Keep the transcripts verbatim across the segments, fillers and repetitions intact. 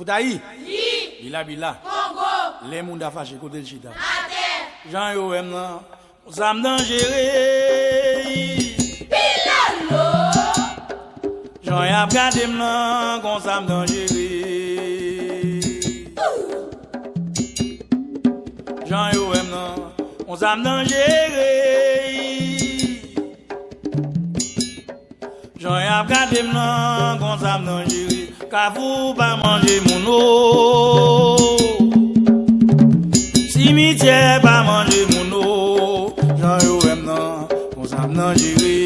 Tayi. Yi. Bila bila. Kongo. Lè moun ta fache, kote l chita? Atè. Jan yo wè m nan, konsa m danjere. Pilolo. Jan y ap gade m nan, konsa m danjere. Jan yo wè m nan, konsa m danjere. Jan y ap gade m nan, konsa m danjere. Kafou pa manje moun o. Simityè pa manje moun o. Jan yo wè m nan, konsa m danjere.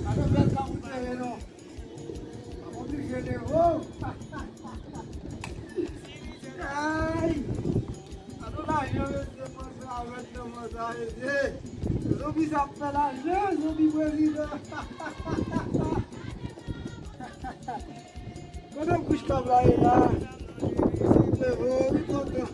Gade bèl ka pou teren non. Oblije de vo. Ay! Gade lajan mesye, manzè avèk nan manzè a mesye. Zonbi sa ap fè lajan, zonbi prezidan. Kote kouch kab la ye la? Mesye, vo, wi tonton.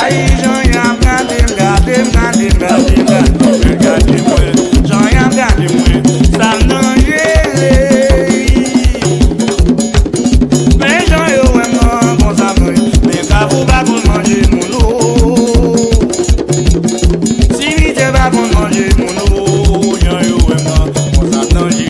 Ay, jan y ap gade m, gade m, gade m, gade m, gade m, gade m, wè. Jan y ap gade m, wè. Sa m nan jere. Men jan yo wè m nan, konsa m nan. Men Kafou pa konn manje moun, o. Simityè pa konn manje moun, o. Jan yo wè m nan, konsa m nan jere.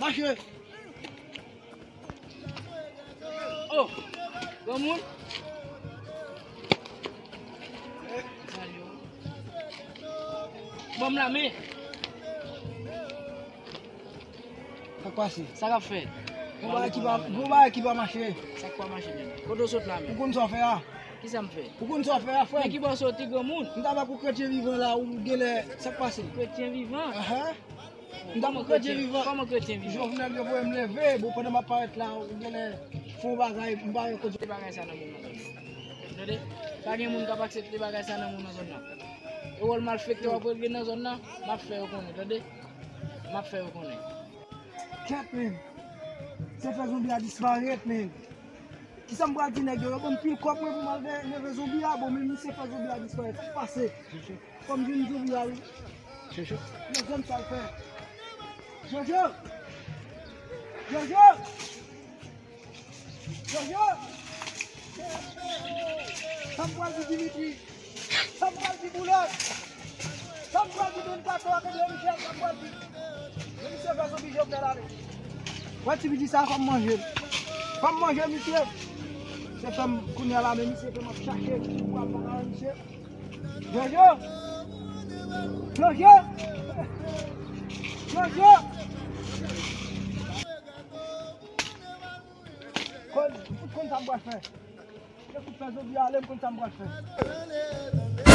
Mache. Oh, granmoun. Ban m lamen. Sa k pase? Sa k ap fèt? Gon bagay ki pa, gon bagay ki pa mache. Sa k pa mache menm? Kote w sot la menm? Ou konn sa w fè a? Kisa m fè? Ou konn sa w fè a, frè? Men ki bò w soti, granmoun? M ta ba kou kretyen vivan la, ou genlè, sa k pase? Kretyen vivan? Ahan. M ta ba kou kretyen vivan. Kòman kretyen vivan? Jovenel, yo voye m leve, bon, pandan m ap parèt la, ou genlè fè yon bagay, m pa wè kote. Bagay sa nan moun nan zòn nan. Tande? Pa gen moun k ap aksepte bagay sa nan moun nan zòn nan. E wòl malfektè w ap regle nan zòn nan, m ap fè yo konnen, tande? M ap fè yo konnen. Kèt, men. Se fè zonbi a disparèt, men. Kisa m pral di nèg yo? Yo ban m pil kòb mwen pou m al leve zonbi a. Bon, men misye fè zonbi a disparèt. Sa k pase? Fò m jwenn zonbi a, wi. Jojo. Nan zòn sa l fè. Jojo! Jojo! Jojo! Sa m pral di Dimitri? Sa m pral di Boulòt? Sa m pral di Don Kato ak André Michel? Sa m pral di? Men misye fè zonbi Jovenel ale. Wè ti piti sa, fò m manje l. Fò m manje l, misye. Se fè m kounye a la, men misye fè m ap chache pou al pran misye. Jojo! Jojo! Jojo! Konn, konn sa m pral fè. Yo fout fè zonbi ale, m konn sa m pral fè.